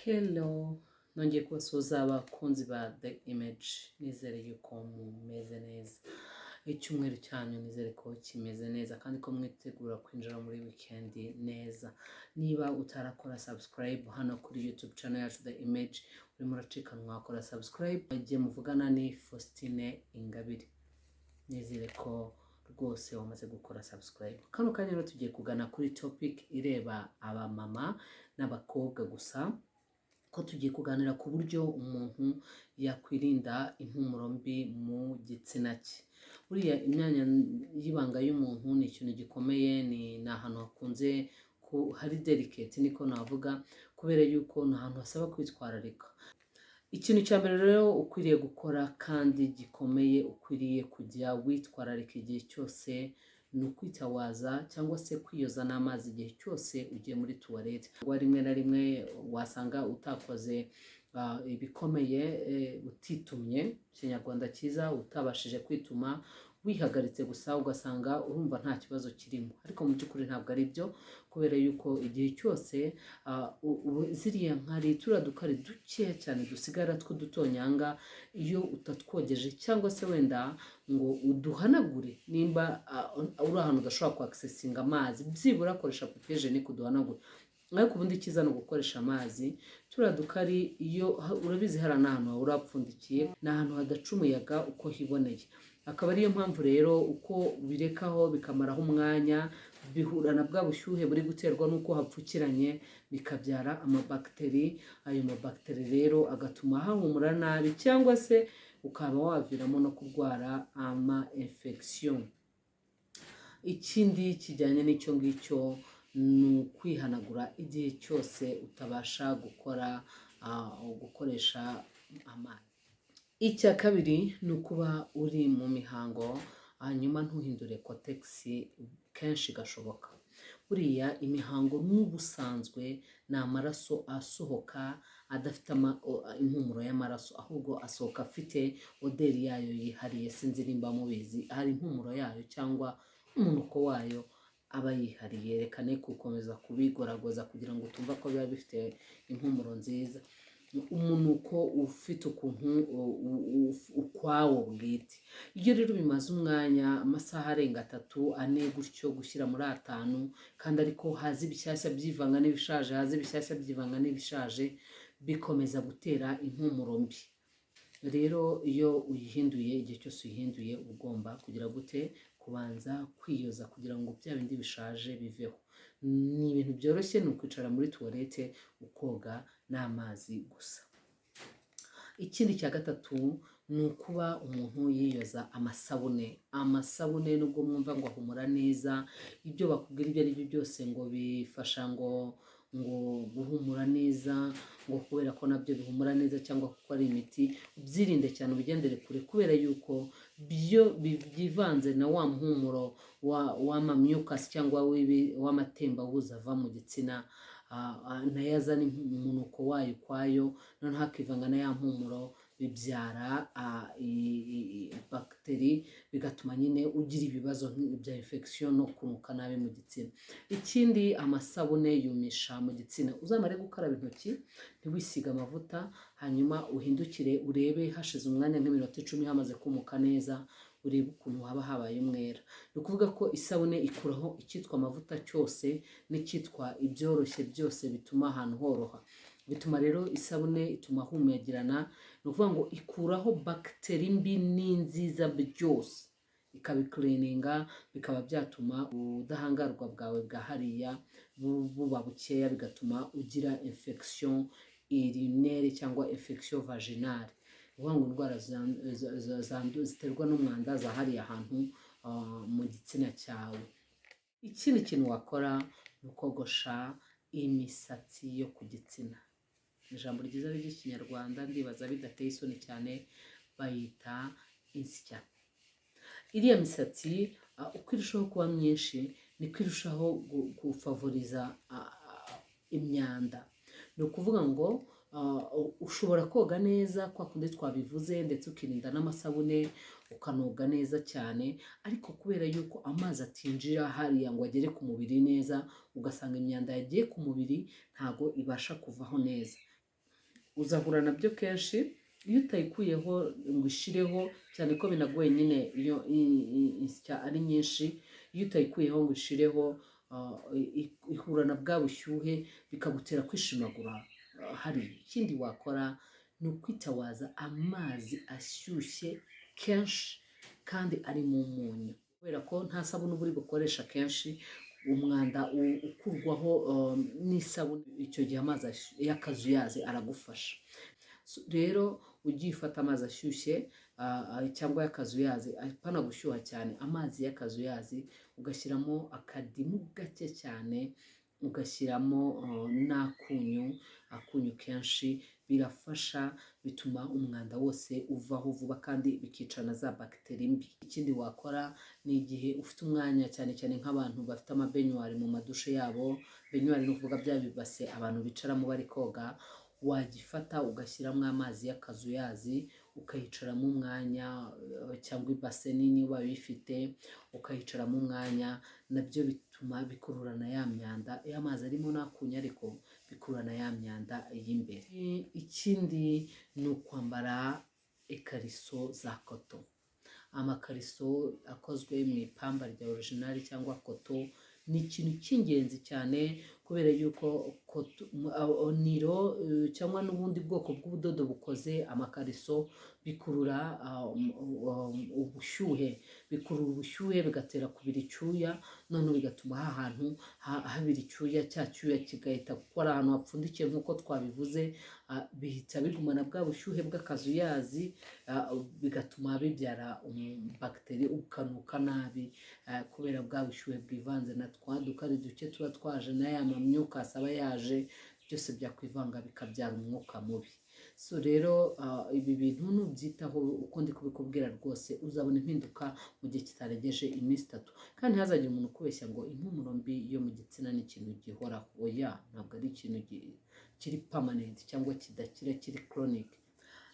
Hello, nongeye kubasuhuza abakunzi ba The Image, nizere yuko mumeze neza. Icyumweru cyanyu nizere ko kimeze neza kandi ko mwitegura kwinjira muri weekend neza. Niba utarakora subscribe hano kuri YouTube channel yacu The Image, urimo uracikanwa, wakora subscribe. Igihe muvugana ni Faustine Ingabire. Nizere ko rwose wamaze gukora subscribe. Kano kanya rero tugiye kugana kuri topic ireba abamama n'abakobwa gusa, ko tugiye kuganira ku buryo umuntu yakwirinda impumuro mbi mu gitsina cye. Buriya imyanya y'ibanga y'umuntu ni ikintu gikomeye, ni ahantu hakunze hari delicate niko navuga, kubera yuko ni ahantu hasaba kwitwararika. Ikintu cya mbere rero ukwiriye gukora kandi gikomeye, ukwiriye kujya witwararika igihe cyose, ni ukwitawaza cyangwa se kwiyoza n'amazi igihe cyose ugiye muri toilette. Rimwe na rimwe wasanga utakoze ibikomeye, utitumye, Ikinyarwanda cyiza, utabashije kwituma, wihagaritse gusa, ugasanga urumva nta kibazo kirimo, ariko mu by'ukuri ntabwo ari byo, kubera yuko igihe cyose ziriya nkari, turiya dukari dukeya cyane dusigara tw'udutonyanga, iyo utatwogeje cyangwa se wenda ngo uduhanagure, nimba uri ahantu udashobora kwaccessinga amazi, byibura koresha papier hygiénique uduhanagure, ariko ubundi icyiza ni ugukoresha amazi. Turiya dukari iyo urabizi hari n'ahantu hahora hapfundikiye, ni ahantu hadaca umuyaga uko hiboneye, akaba ariyo mpamvu rero uko ubirekaho bikamaraho umwanya, bihura na bwa bushyuhe buri guterwa n'uko hapfukiranye, bikabyara amabagiteri. Ayo mabagiteri rero agatuma hahumura nabi, cyangwa se ukaba waviramo no kurwara ama infection. Ikindi kijyanye n'icyo ngicyo ni ukwihanagura igihe cyose utabasha gukora gukoresha amazi. Icya kabiri ni ukuba uri mu mihango, hanyuma ntuhindure Kotex kenshi gashoboka. Buriya imihango n'ubusanzwe ni amaraso asohoka adafite impumuro y'amaraso, ahubwo asohoka afite odeur yayo yihariye. Sinzi nimba mubizi, hari impumuro yayo cyangwa umunuko wayo aba yihariye. Reka ne gukomeza kubigoragoza kugira ngo utumva ko biba bifite impumuro nziza. Umunuko ufite ukuntu ukwawo bwite. Iyo rero bimaze umwanya, amasaha arenga 3, 4 gutyo gushyira muri 5, kandi ariko haza ibishyashya byivanga n'ibishaje, haza ibishyashya byivanga n'ibishaje, bikomeza gutera impumuro mbi. Rero iyo uyihinduye, igihe cyose uyihinduye, uba ugomba kugira gute? Kubanza kwiyoza kugira ngo bya bindi bishaje biveho. Ni ibintu byoroshye, ni ukwicara muri toilette ukoga n'amazi gusa. Ikindi cya gatatu ni ukuba umuntu yiyoza amasabune. Amasabune, nubwo mwumva ngo ahumura neza, ibyo bakubwira ibyo ari byo byose ngo bifasha ngo guhumura neza, ngo kubera ko nabyo bihumura neza cyangwa kuko ari imiti, ubyirinde cyane, ubigendere kure, kubera yuko byo byivanze na wa muhumuro w'ama mucus cyangwa w'amatembabuzi ava mu gitsina, nayo azana umunuko wayo ukwayo, noneho akivanga na ya mpumuro, bibyara bagiteri, bigatuma nyine ugira ibibazo bya infection no kunuka nabi mu gitsina. Ikindi, amasabune yumisha mu gitsina. Uzamare gukaraba intoki, ntiwisige amavuta, hanyuma uhindukire urebe hashize umwanya nk'iminota 10 hamaze kumuka neza, urebe ukuntu haba habaye umwera. Ni ukuvuga ko isabune ikuraho icyitwa amavuta cyose n'icyitwa ibyoroshye byose bituma ahantu horoha. Bituma rero isabune ituma humagirana, ni ukuvuga ngo ikuraho bagiteri mbi n'inziza byose, ikabicleaninga, bikaba byatuma ubudahangarwa bwawe bwa hariya buba bukeya, bigatuma ugira infection urinaire cyangwa infection vaginale, ni ukuvuga ngo indwara ziterwa n'umwanda za hariya hantu mu gitsina cyawe. Ikindi kintu wakora ni ukogosha imisatsi yo ku gitsina. Ijambo ryiza ry'Ikinyarwanda, ndibaza bidateye isoni cyane, bayita insya. Iriya misatsi uko irushaho kuba myinshi niko irushaho gufavoriza imyanda. Ni ukuvuga ngo ushobora koga neza kwa kundi twabivuze, ndetse ukirinda n'amasabune, ukanoga neza cyane, ariko kubera yuko amazi atinjira hariya ngo agere ku mubiri neza, ugasanga imyanda yagiye ku mubiri ntago ibasha kuvaho neza. Uzahura nabyo kenshi iyo utayikuyeho ngo ishireho, cyane ko binagoye nyine iyo insya ari nyinshi. Iyo utayikuyeho ngo ishireho, ihura na bwa bushyuhe, bikagutera kwishimagura. Hari ikindi wakora, ni ukwitawaza amazi ashyushye kenshi kandi ari mu munyu, kubera ko nta sabune uba uri bukoresha. Kenshi umwanda ukurwaho n'isabune. Icyo gihe amazi y'akazuyazi aragufasha. So, rero ugiye ufata amazi ashyushye cyangwa y'akazuyazi, apana gushyuha cyane, amazi y'akazuyazi, ugashyiramo akadimu gake cyane, ugashyiramo n'akunyu, akunyu kenshi, birafasha, bituma umwanda wose uvaho vuba kandi bikica na za bagiteri mbi. Ikindi wakora ni igihe ufite umwanya, cyane cyane nk'abantu bafite amabaignoire mu madushe yabo. Baignoire ni ukuvuga bya bibase abantu bicaramo bari koga. Wagifata ugashyiramo amazi y'akazuyazi, ukayicaramo umwanya, cyangwa ibase nini ubaye uyifite, ukayicaramo umwanya. Nabyo bituma bikururana ya myanda. Iyo amazi arimo n'akunyu ariko bikururana ya myanda y'imbere. Ikindi ni ukwambara ikariso za coton. Amakariso akozwe mu ipamba rya original cyangwa coton ni ikintu cy'ingenzi cyane, kubera yuko nylon cyangwa n'ubundi bwoko bw'ubudodo bukoze amakariso bikurura ubushyuhe, bikurura ubushyuhe, bigatera kubira icyuya. Noneho bigatuma ha hantu habira icyuya, cya cyuya kigahita, kuko ari ahantu hapfundikiye nk'uko twabivuze, bihita bigumana bwa bushyuhe bw'akazuyazi, bigatuma bibyara bagiteri, ukanuka nabi, kubera bwa bushyuhe bwivanze na twa dukari duke tuba twaje na ya mamyuka aba yaje, byose byakwivanga bikabyara umwuka mubi. So rero ibi bintu nubyitaho uko ndi kubikubwira, rwose uzabona impinduka mu gihe kitarengeje iminsi 3. Kandi ntihazagire umuntu ukubeshya ngo impumuro mbi yo mu gitsina ni ikintu gihoraho. Oya, ntabwo ari ikintu kiri permanent cyangwa kidakira, kiri chronic.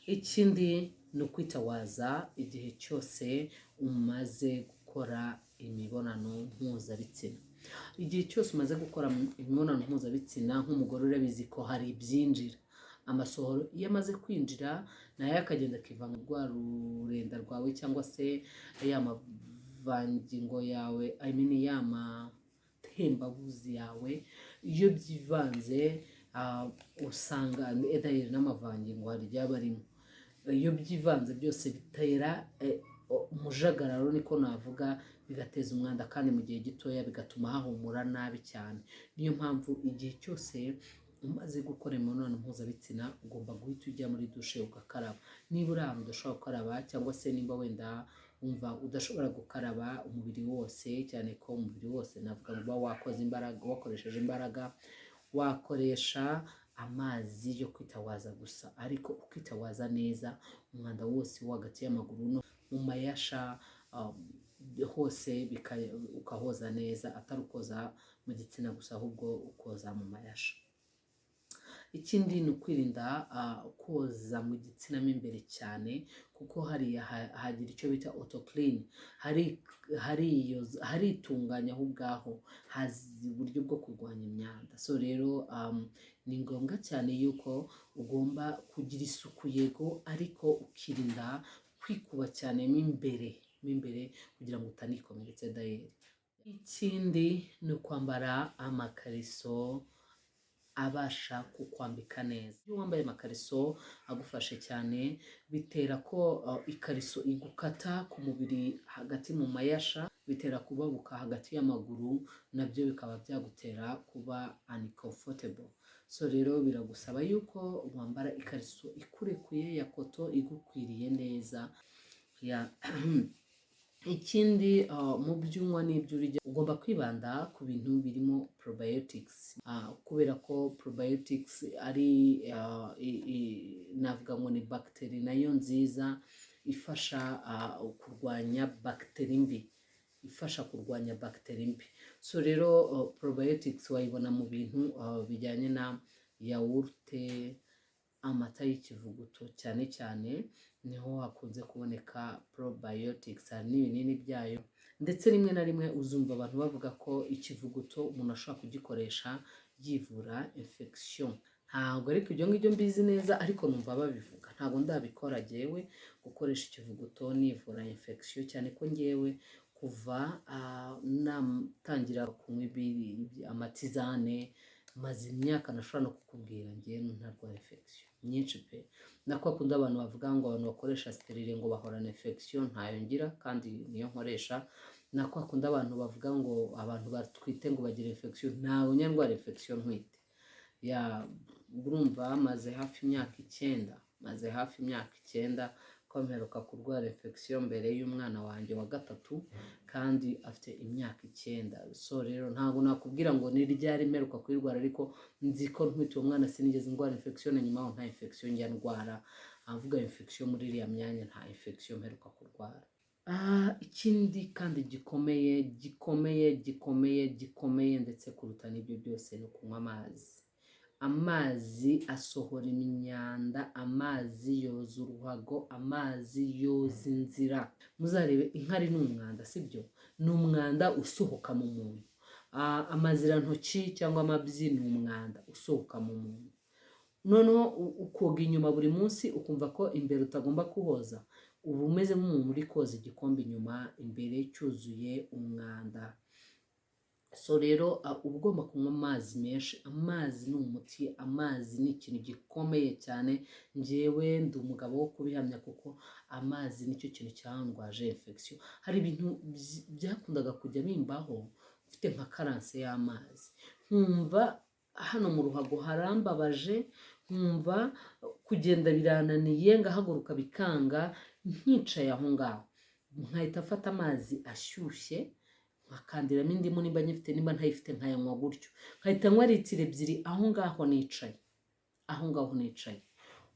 Ikindi ni ukwitawaza igihe cyose umaze gukora imibonano mpuzabitsina. Igihe cyose umaze gukora imibonano mpuzabitsina nk'umugore, urabizi ko hari ibyinjira, amasohoro. Iyo amaze kwinjira, nayo akagenda akivanga rwa rurenda rwawe cyangwa se ya mavangingo yawe, I mean ya matembabuzi yawe. Iyo byivanze, usanga edayeri n'amavangingo hari iryaba arimo. Iyo byivanze byose bitera umujagararo, niko navuga, bigateza umwanda kandi mu gihe gitoya bigatuma hahumura nabi cyane. Niyo mpamvu igihe cyose umaze gukora imibonano mpuzabitsina ugomba guhita ujya muri dushe ugakaraba. Niba uri ahantu udashobora gukaraba, cyangwa se nimba wenda wumva udashobora gukaraba umubiri wose, cyane ko umubiri wose navuga ngo uba wakoze imbaraga, wakoresheje imbaraga, wakoresha amazi yo kwitawaza gusa, ariko ukitawaza neza umwanda wose wo hagati y'amaguru no mu mayasha hose, ukahoza neza, atari ukoza mu gitsina gusa, ahubwo ukoza mu mayasha. Ikindi ni ukwirinda koza mu gitsina mo imbere cyane, kuko hariya hagira icyo bita autoclean, haritunganya aho ubwaho, hazi uburyo bwo kurwanya imyanda. So rero ni ngombwa cyane yuko ugomba kugira isuku, yego, ariko ukirinda kwikuba cyane mo imbere kugira ngo utanikomeretsa dayeri. Ikindi ni ukwambara amakariso abasha kukwambika neza. Iyo wambaye amakariso agufashe cyane, bitera ko ikariso igukata ku mubiri hagati mu mayasha, bitera kubabuka hagati y'amaguru, nabyo bikaba byagutera kuba uncomfortable. So rero biragusaba yuko wambara ikariso ikurekuye ya coton, igukwiriye neza ya. Ikindi, mu byo unywa n'ibyo urya, ugomba kwibanda ku bintu birimo probiotics, kubera ko probiotics ari navuga ngo ni bagiteri nayo nziza ifasha kurwanya bagiteri mbi, ifasha kurwanya bagiteri mbi. So rero probiotics wayibona mu bintu bijyanye na yawurute, amata y'ikivuguto cyane cyane, niho hakunze kuboneka probiotics. Hari n'ibinini byayo, ndetse rimwe na rimwe uzumva abantu bavuga ko ikivuguto umuntu ashobora kugikoresha yivura infection. Ntabwo ariko ibyo ngibyo mbizi neza, ariko numva babivuga. Ntabwo ndabikora jyewe, gukoresha ikivuguto nivura infection, cyane ko ngewe kuva natangira kunywa amatisane, maze imyaka nashobora no kukubwira, ngewe ntarwara infection nyinshi pe. Nako akunda abantu bavuga ngo abantu bakoresha stérilet ngo bahorana infection, ntayo ngira kandi niyo nkoresha. Nako akunda abantu bavuga ngo abantu batwite ngo bagira infection, ntawe nyarwara infection ntwite. Ya, urumva maze hafi imyaka 9, maze hafi imyaka 9 ko mperuka kurwara infection mbere y'umwana wanjye wa gatatu, kandi afite imyaka 9. So rero ntabwo nakubwira ngo ni ryari mperuka kuyirwara, ariko nzi ko ntwite uwo mwana sinigeze ndwara infection. Nyuma aho nta infection njya ndwara. Avuga infection muri iriya myanya, nta infection mperuka kurwara. Ikindi kandi gikomeye, gikomeye, gikomeye, gikomeye ndetse kuruta n'ibyo byose, ni ukunywa amazi. Amazi asohora imyanda, amazi yoza uruhago, amazi yoza inzira. Muzarebe, inkari ni umwanda, sibyo? Ni umwanda usohoka mu muntu. Amazirantoki cyangwa amabyi ni umwanda usohoka mu muntu. Noneho ukoga inyuma buri munsi, ukumva ko imbere utagomba kuhoza, uba umeze nk'umuntu uri koza igikombe inyuma, imbere cyuzuye umwanda. So rero uba ugomba kunywa amazi menshi. Amazi ni umuti, amazi ni ikintu gikomeye cyane. Njyewe ndi umugabo wo kubihamya, kuko amazi nicyo kintu cyandwaje infection. Hari ibintu byakundaga kujya bimbaho mfite nka carence y'amazi, nkumva hano mu ruhago harambabaje, nkumva kugenda birananiye, ngahaguruka bikanga, nkicaye aho ngaho nkahita mfata amazi ashyushye, nkakandiramo indimu nimba nyifite, nimba ntayifite nkayanywa gutyo, nkahita nywa litiro 2 aho ngaho nicaye, aho ngaho nicaye.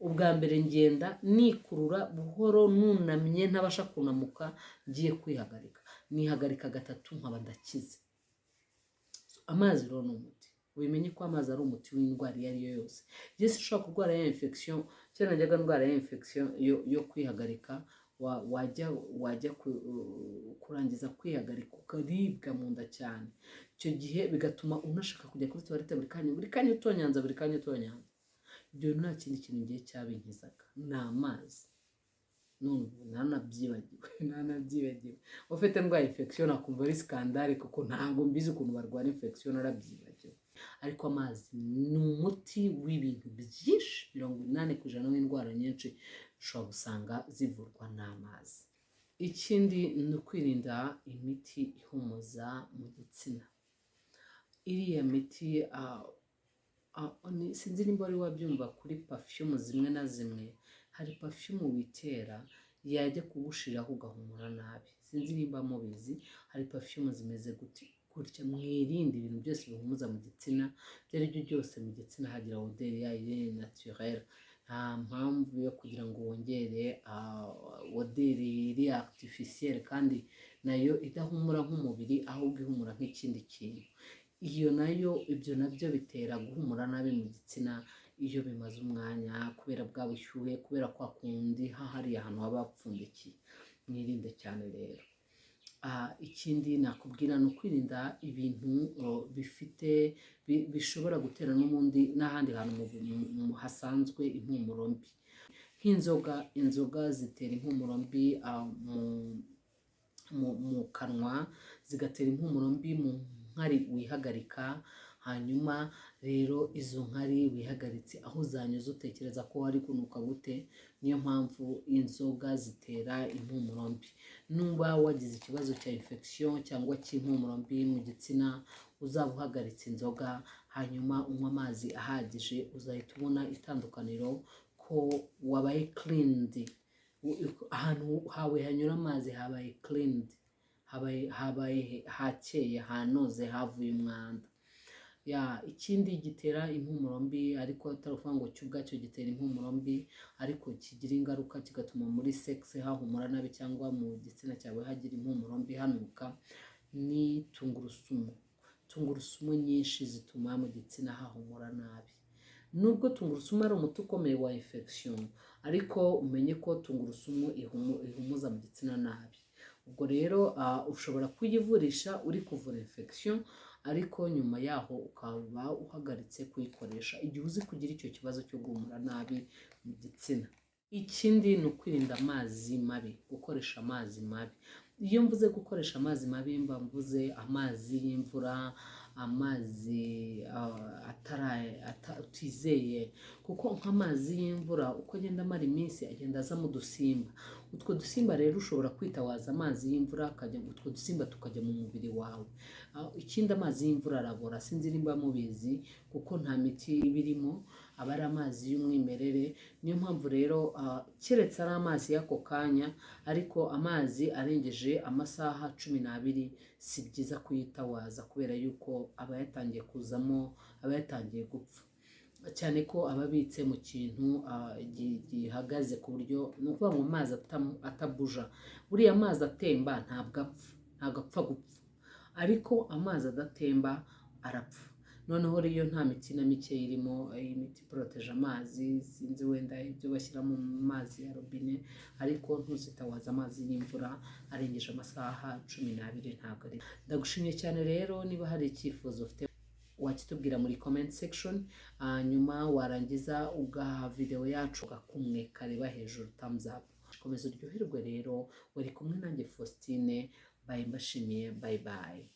Ubwa mbere ngenda nikurura buhoro, nunamye, ntabasha kunamuka, ngiye kwihagarika, nihagarika gatatu nkaba ndakize. Amazi rero ni umuti. Ubimenye ko amazi ari umuti w'indwara iyo ari yo yose. Jye ushobora kurwara ya infection, kera najyaga ndwara ya infection yo kwihagarika, wajya kurangiza kwihagarika ukaribwa mu nda cyane. Icyo gihe bigatuma unashaka kujya kuri toilette buri kanya, buri kanya utonyanza, buri kanya utonyanza. Ibyo bintu nta kindi kintu ngiye cyabinkizaga, ni amazi. None ubu nanabyibagiwe, nanabyibagiwe. Ufite ndwaye infection nakumva ari scandale, kuko ntabwo mbizi ukuntu barwara infection, narabyibagiwe. Ariko amazi ni umuti w'ibintu byinshi, 80% w'indwara nyinshi ushobora gusanga zivurwa n'amazi. Ikindi ni ukwirinda imiti ihumuza mu gitsina. Iriya miti, sinzi nimba wari wabyumva kuri perfume zimwe na zimwe, hari perfume witera yajya kugushiraho ugahumura nabi. Sinzi nimba mubizi, hari perfume zimeze gutya. Mwirinde ibintu byose bihumuza mu gitsina. Ibyo ari byo byose, mu gitsina hagira odeur yayo naturelle. Nta mpamvu yo kugira ngo wongere odeur iri artificielle, kandi nayo idahumura nk'umubiri, ahubwo ihumura nk'ikindi kintu. Iyo nayo, ibyo nabyo bitera guhumura nabi mu gitsina iyo bimaze umwanya, kubera bwa bushyuhe, kubera kwa kundi hahariya ahantu haba hapfundikiye. Mwirinde cyane rero. Ikindi nakubwira ni ukwirinda ibintu bifite bishobora gutera n'ubundi n'ahandi hantu hasanzwe impumuro mbi, nk'inzoga. Inzoga zitera impumuro mbi mu kanwa, zigatera impumuro mbi mu nkari wihagarika. Hanyuma rero izo nkari wihagaritse, aho zanyuze utekereza ko hari kunuka gute? Niyo mpamvu inzoga zitera impumuro mbi. Nuba wagize ikibazo cya infection cyangwa cy'impumuro mbi mu gitsina, uzaba uhagaritse inzoga, hanyuma unywa amazi ahagije, uzahita ubona itandukaniro ko wabaye cleaned, ahantu hawe hanyura amazi habaye cleaned, habaye hakeye, hanoze, havuye umwanda. Ya, ikindi gitera impumuro mbi, ariko atari ukuvuga ngo cyo ubwacyo gitera impumuro mbi, ariko kigira ingaruka kigatuma muri sex hahumura nabi cyangwa mu gitsina cyawe hagira impumuro mbi, hanuka, ni tungurusumu. Tungurusumu nyinshi zituma mu gitsina hahumura nabi. Nubwo tungurusumu ari umuti ukomeye wa infection, ariko umenye ko tungurusumu ihumuza mu gitsina nabi. Ubwo rero ushobora kuyivurisha uri kuvura infection, ariko ariko nyuma yaho ukaba uhagaritse kuyikoresha igihe uzi kugira icyo kibazo cyo guhumura nabi mu gitsina. Ikindi ni ukwirinda amazi mabi, gukoresha amazi mabi. Iyo mvuze gukoresha amazi mabi, mba mvuze amazi y'imvura, amazi utizeye, kuko nk'amazi y'imvura uko agenda amara iminsi agenda azamo udusimba. Utwo dusimba rero ushobora kwitawaza amazi y'imvura akajya, utwo dusimba tukajya mu mubiri wawe. Ikindi, amazi y'imvura arabora, sinzi nimba mubizi, kuko nta miti iba irimo, aba ari amazi y'umwimerere. Niyo mpamvu rero, keretse ari amazi y'ako kanya, ariko amazi arengeje amasaha 12 si byiza kuyitawaza, kubera yuko aba yatangiye kuzamo, aba yatangiye gupfa, cyane ko aba abitse mu kintu gihagaze, ku buryo ni ukuvuga ngo amazi atabuja. Buriya amazi atemba ntabwo apfa, ntabwo apfa gupfa, ariko amazi adatemba arapfa. Noneho rero iyo nta miti na mike irimo, imiti poroteje amazi, sinzi wenda ibyo bashyira mu mazi ya robine, ariko ntuzitawaze amazi y'imvura arengeje amasaha 12, ntabwo ari. Ndagushimye cyane rero. Niba hari icyifuzo ufite wakitubwira muri comment section, hanyuma warangiza ugaha video yacu gakumwe kareba hejuru, thumbs up. Komeza uryoherwe rero. Wari kumwe nanjye Faustine. Bye, mbashimiye. Bye bye.